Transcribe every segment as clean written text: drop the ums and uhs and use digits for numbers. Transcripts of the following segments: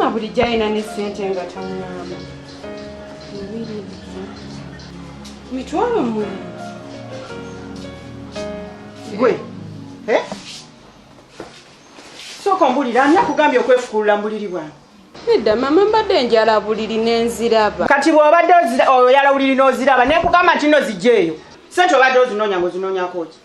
Maama bulijjo alina ne ssente nga taŋŋamba. 900. Gwe eh? Sooka ombulira, ani akugambye okwefukulula mu buliri bwange? Nedda maama, mbadde njala buliri n'enziraba. Kati bw'obadde oyala buliri n'oziraba, nekugamba nti nno zijjeeyo. Ssente obadde ozinoonya ng'ozinoonyako ki?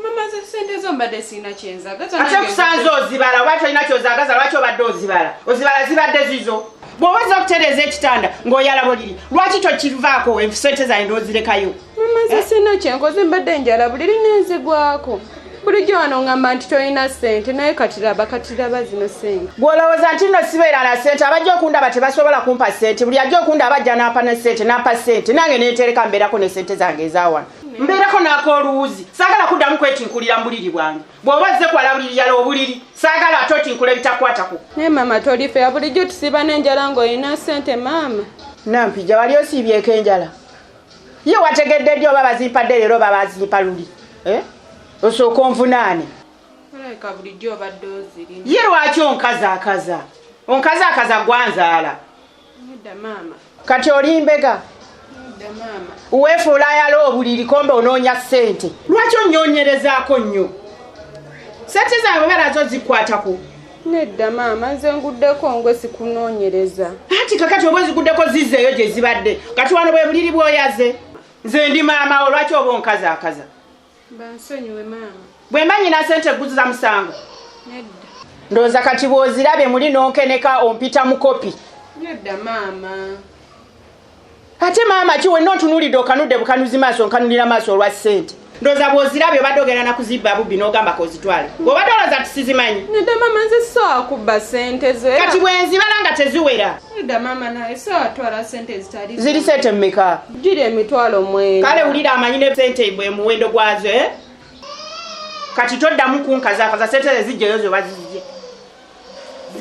Mama, ze ssente zo mbadde sirina kyenzagaza. Ate kusanze ozibala, oba tolina kyozagaza, lwaki obadde ozibala? Ozibala zibadde zizo. Bw'oba ozza okutereeza ekitanda ng'oyala buliri, lwaki tokivaako ssente zange n'ozirekayo? Mama, nze sirina kyenkoze, mbadde njala buliri n'enzigwako. Bulijjo wano ngamba nti tolina ssente, naye kati laba zino ssente. Gw'olowooza nti nno sibeera na ssente, abajja okundaba tebasobola kumpa ssente. Buli ajja okundaba ajja n'ampa ne ssente, n'ampa ssente, nange neetereka mbeerako ne ssente zange ezawano. Mbeerako n'ak'oluwuzi, saagala kuddamu kwetinkulira mu buliri bwange. Bw'oba ozze kwala buliri, yala obuliri, saagala ate otinkula ebitakwatako. Naye maama tolifeya, bulijjo tusiiba n'enjala ng'olina ssente maama. Nampija, wali osiibyeko enjala? Ye wategedde ddi oba bazimpadde leero oba bazimpa luli? Eh? Osooka onvunaane. Olabika bulijjo obadde ozirina. Ye lwaki onkazaakaza? Onkazaakaza gwanzaala. Nedda maama. Kati oli mbega? Nedda maama. Weefuula ayala obuliri kombe onoonya ssente. Lwaki onnyonyerezaako nnyo? Ssente zange oba nazo zikwatako? Nedda maama, nze nguddeko ngwe sikunoonyereza. Anti kakati oba oziguddeko zizzeeyo gye zibadde. Kati wano bwe buliri bw'oyaze. Nze ndi maama wo, lwaki oba onkazaakaza? Bansonyiwe maama. Bwe mba nnyina ssente guziza musango? Nedda. Ndowooza kati bw'ozirabye muli n'onkeneka ompita mukopi. Nedda maama. Ate maama ki wenna ontunuulidde okanudde bukanuzi maaso, onkanulira maaso olwa ssente. Ndowooza bw'ozirabye obadde ogenda na kuzibba bubbi n'ogamba k'ozitwale. Bw'obadde olowooza nti sizimanyi. Nedda maama, nze sisobola kubba ssente zo. Kati bwe nzibala nga teziwera. Nedda maama, naye sisobola twala ssente ezitali. Ziri ssente mmeka? Giri 900,000. Kale wulira, amanyi ne ssente bwe muwendo gwazo, eh? Kati toddamu kunkazaakaza, ssente ze zijjeyo zo bazizije.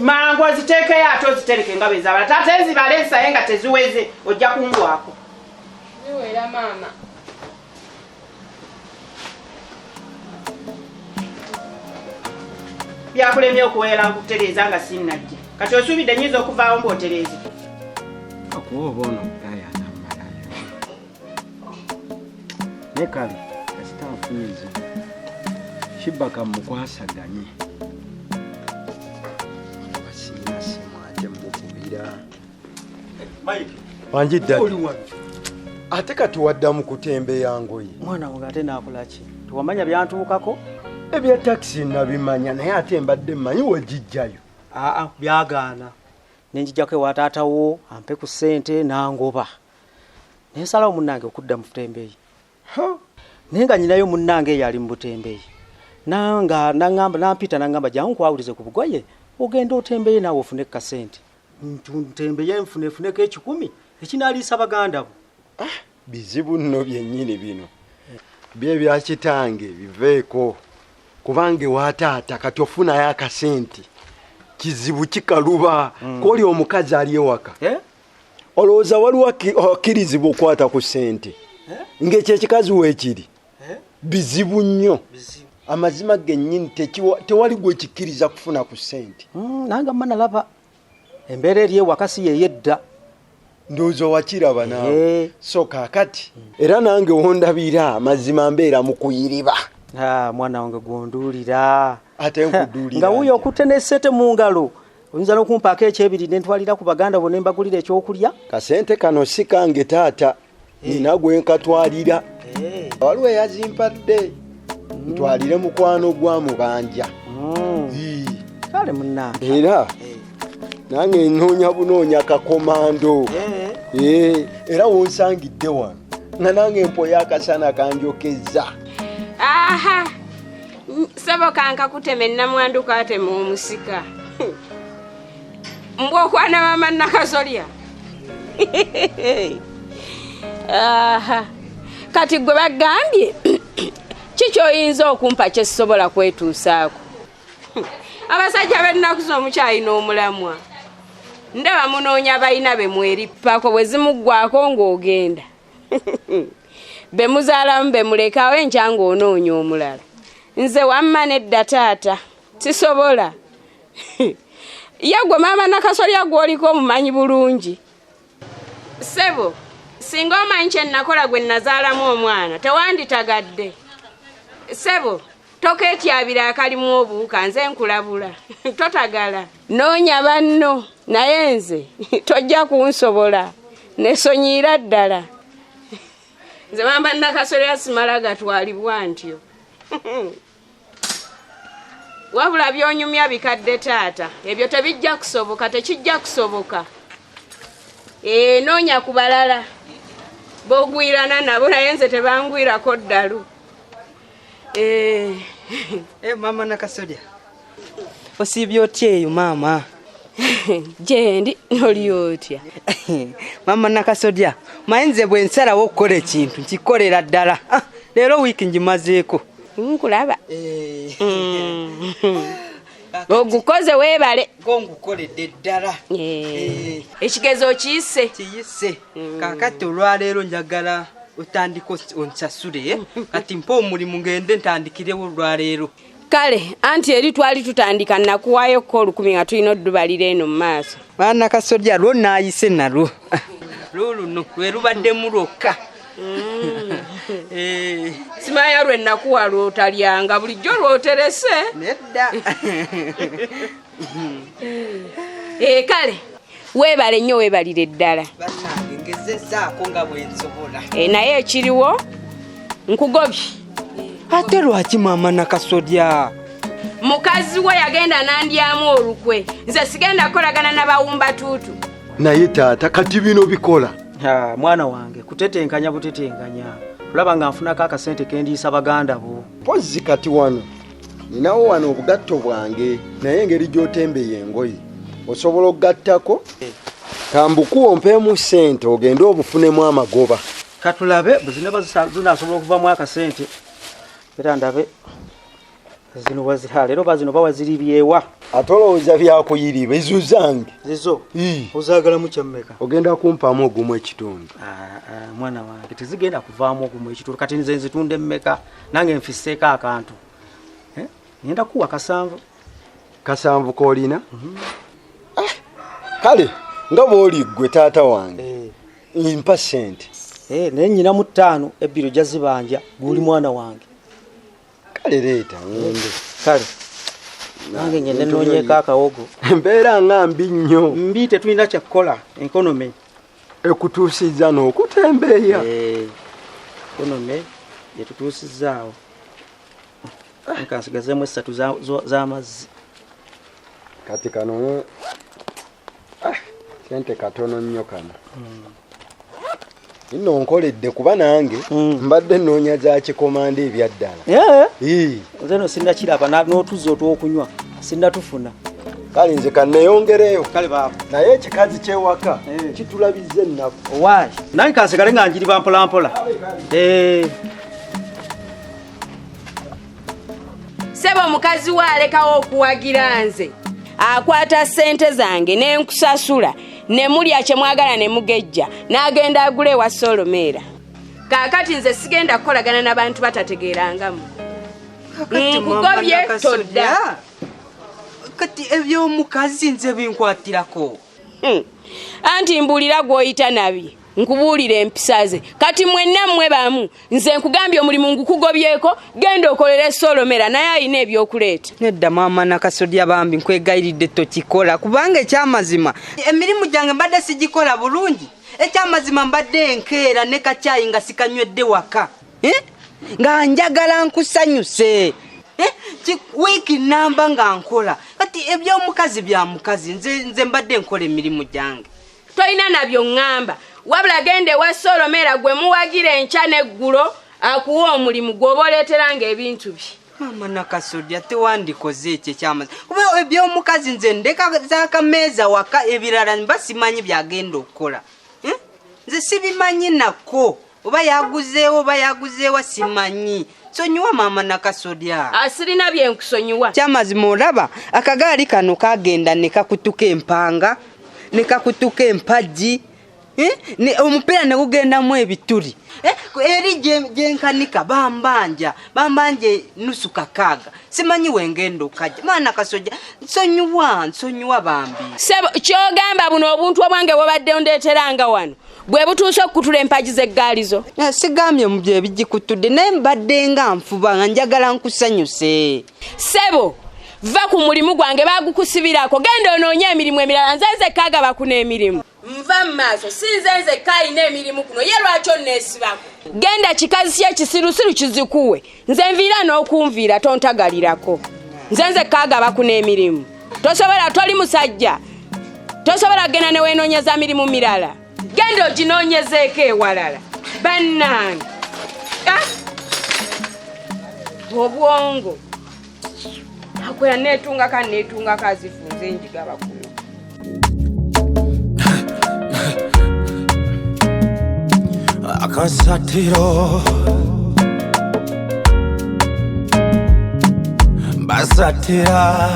Mangu oziteekeyo ate ozitereke nga bwe zabala. Tate nzibala ensaye nga teziweze ojja kungwako. Ziwera maama. Byakulemye okuwera nkutereeza nga sinnajja. Kati osuubidde nnyinza okuvaawo ng'otereeze. Akuwa oba ono gaya anammalayo. Ne kale kasita nfunye ezibu kibaka mukwasaganye, basiina simu ate mukubira. Mike, Wangi ddala. Oli wano. Ate kati wadda mu kutembeya ngoye? Mwana wange, ate naakola ki? Tewamanya byantuukako? Ebya takisi nabimanya, naye ate mbadde mmanyi wegijjayo. Aa, byagaana nenjijjako ewa taatawo ampe ku ssente nangoba, nensalawo munnange okudda mu butembeeyi, naye nga nyinayo munnange eyo ali mu butembeeyi, nanga naŋŋamba, nampita naŋŋamba, jangu nkwawulize ku bugoye ogenda otembeye naawe ofune kasente. Ntembeye nfunefuneko 100 ekinaaliisa baganda bo. Bizibu nno byennyini bino bye bya kitange biveeko, kubanga ewa taata kati ofunayo akasente kizibu, kikaluba. Koli omukazi ali ewaka, olowooza waliwo akkirizibwa okukwata ku ssente ng'ekyo ekikazi weekiri? Bizibu nnyo, amazima gennyini tewali gwe kikkiriza kufuna ku ssente. Nange mma nalaba embeera eri ewaka si yeyedda. Ndowooza wakiraba naawe. So kaakati era nange wondabira amazima mbeera mu kuyiriba. Ah, mwana wange gwonduulira. Ate nkuduulira Nga wuuyo okutte n'essente mu ngalo, oyinza n'okumpaako ekyebiri ne ntwalira ku baganda bo ne mbagulira ekyokulya. Kasente kano si kange taata, nina gwe nkatwalira. Waliwo eyazimpadde ntwalire mukwano gwa mubanja. Ii. Kale munnange. Era nange nnoonya bunoonya kakomando. Era wonsangidde wano nga nange mpoya akasana kanjokeza. Aha, sebo kankakutema ennamwandu katema omusika mbwa okwana mama Nakasolya. Aha, kati gwe bagambye kikyoyinza okumpa kyesobola kwetuusaako? Abasajja b'ennaku z'omukyalina omulamwa, ndaba munoonya balina be mwerippako, bwe zimuggwako ng'ogenda be muzaalamu be mulekawo, enkya ng'onoonya omulala. Nze wamma nedda taata, sisobola. Ye gwe maama Nakasolya gw'oliko omumanyi bulungi. Ssebo, singa omanyi kye nakola gwe nazaalamu omwana, tewanditagadde. Ssebo, tokeetyabira akalimu obuwuka, nze nkulabula. Totagala. Noonya banno, naye nze tojja kunsobola. Nesonyiira ddala. Nze maama Nakasolya simala gatwalibwa ntyo. Wabula by'onyumya bikadde taata, ebyo tebijja kusoboka, tekijja kusoboka. Noonya ku balala b'ogwirana nabo, naye nze tebangwirako ddalu. Maama Nakasolya, osiibye otya eyo maama? Gyendi, oli otya? Maama Nakasolya, manyi nze bwe nsalawo okukola ekintu nkikolera ddala. Leero wiiki ngimazeeko. Nkulaba. Ogukoze weebale. Go ngukoledde ddala. Ekigezo okiyise. Kiyise. Kaakati olwaleero njagala otandike onsasule. Kati mpa omulimu ngende ntandikirewo olwaleero. Kale anti eri twali tutandika nakuwaayo ko 1000 nga tulina oddubalira eno mu maaso. Maama Nakasolya lwo naayise nalwo. Luuluno lwe lubaddemu lwokka. Simanya lwe nakuwa lw'otalyanga bulijjo lw'oterese. Nedda. Kale weebale nnyo, weebalire ddala. Bannange ngezezzaako nga bwe nsobola. Naye ekiriwo nkugobye. Ate lwaki maama Nakasolya? Mukazi we yagenda n'andyamu olukwe. Nze sigenda kukolagana n'abawumba tuutu. Naye taata kati bino bikola. Mwana wange kutetenkanya butetenkanya. Olaba nga nfunako akasente kendiisa baganda bo. Mpozzi kati wano ninawo wano obugatto bwange, naye engeri gy'otembeya engoye osobola okugattako. Kambukuwa ompeemu ssente ogende obufunemu amagoba. Katulabe bwe zinaba zinasobola okuvamu akasente. Era ndabe zino wazira leero bazino bawaziribyewa. Ate olowooza byakuyiriba ezo zange. Zizo? Ozaagalamu kyammeka? Ogenda kumpaamu ogumu ekitundu. Mwana wange tezigenda kuvaamu ogumu ekitundu. Kati nze nzitunde mmeka? Nange nfisseeko akantu. Ngenda kuwa kasanvu. Kasanvu k'olina? Kale nga bw'oli ggwe taata wange. Mpa ssente. Naye nnyinamu 5 ebbiri ojja zibanja gw'oli mwana wange. Kale leeta ŋŋende. Kale nange ngende nnoonyeeko akawogo. Embeera nga mbi nnyo. Mbi tetulina kya kukola, enkonome. Ekutuusizza n'okutembeeya. Enkonome yetutuusizzaawo. Nkansigazeemu 3 z'amazzi. Kati kano sente katono nnyo kano. Nno nkoledde kuba nange mbadde nnoonya za kikomando ebya ddala. Nze no sinnakiraba n'otuzzi otw'okunywa sinnatufuna. Kale nze kanneeyongereyo. Kale baaba. Naye ekikazi ky'ewaka kitulabizza ennaku. Owaayi. Nange kansigale nga njiriba mpola mpola. Ssebo omukazi we alekawo okuwagira nze. Akwata ssente zange ne nkusasula ne mulya kye mwagala ne mugejja n'agenda agula ewa Solomeera. Kaakati nze sigenda kukolagana n'abantu batategeerangamu. Nkugobye todda. Kati eby'omukazi nze binkwatirako. Anti mbuulira gw'oyita nabi, nkubuulira empisa ze. Kati mwenna mmwe bamu, nze nkugambye omulimu ngukugobyeko, genda okolere Solomera naye alina ebyokuleeta. Nedda maama Nakasolya bambi nkwegayiridde tokikola kubanga ekyamazima emirimu gyange mbadde sigikola bulungi. Ekyamazima mbadde enkeera ne kacyayi nga sikanywedde waka. Nga njagala nkusanyuse. Wiiki namba nga nkola. Kati eby'omukazi bya mukazi, nze mbadde nkola emirimu gyange. Tolina nabyo ŋŋamba. Wabula genda ewa Solomera gwe muwagira enkya n'eggulo akuwa omulimu gw'oba oleeteranga ebintu bye. Maama Nakasolya tewandikoze ekyo ekyamazima. Kuba eby'omukazi nze ndeka z'akameeza waka ebirala mba simanyi by'agenda okukola. Nze sibimanyi nako. Oba yaguzeewo oba yaguzeewa simanyi. Sonyiwa maama Nakasolya. Sirina bye nkusonyiwa. Kyamazima olaba akagaali kano kagenda ne kakutuka empanga, ne kakutuka empagi. Omupiira ne gugendamu ebituli. Eri gyenkanika bambanja bambanja nusu kakaaga, simanyi wengenda okajja. Maana Kasojja, nsonyiwa, nsonyiwa bambi. Sebo, kyogamba buno obuntu obwange bwobadde ondeeteranga wano bwe butuuse okukutula empagi z'eggaali zo? Sigambye mu bye bigikutudde, naye mbadde nga nfuba nga njagala nkusanyuse. Sebo, va ku mulimu gwange bagukusibirako, genda onoonye emirimu emirala. Nze nzekka agaba kuno emirimu. Nva mu maaso, si nze nzekka alina emirimu kuno, ye lwaki onneesibako? Genda kikazi kye kisirusiru kizikuwe, nze nviira n'okunviira tontagalirako. Nze nzekka agaba kuno emirimu. Tosobola, toli musajja, tosobola kugenda ne weenoonyeza mirimu mirala, genda oginoonyezeeko ewalala. Bannange, obwongo akwera neetungako neetungako azifunze njigaba kuno. Akasatiro basatira.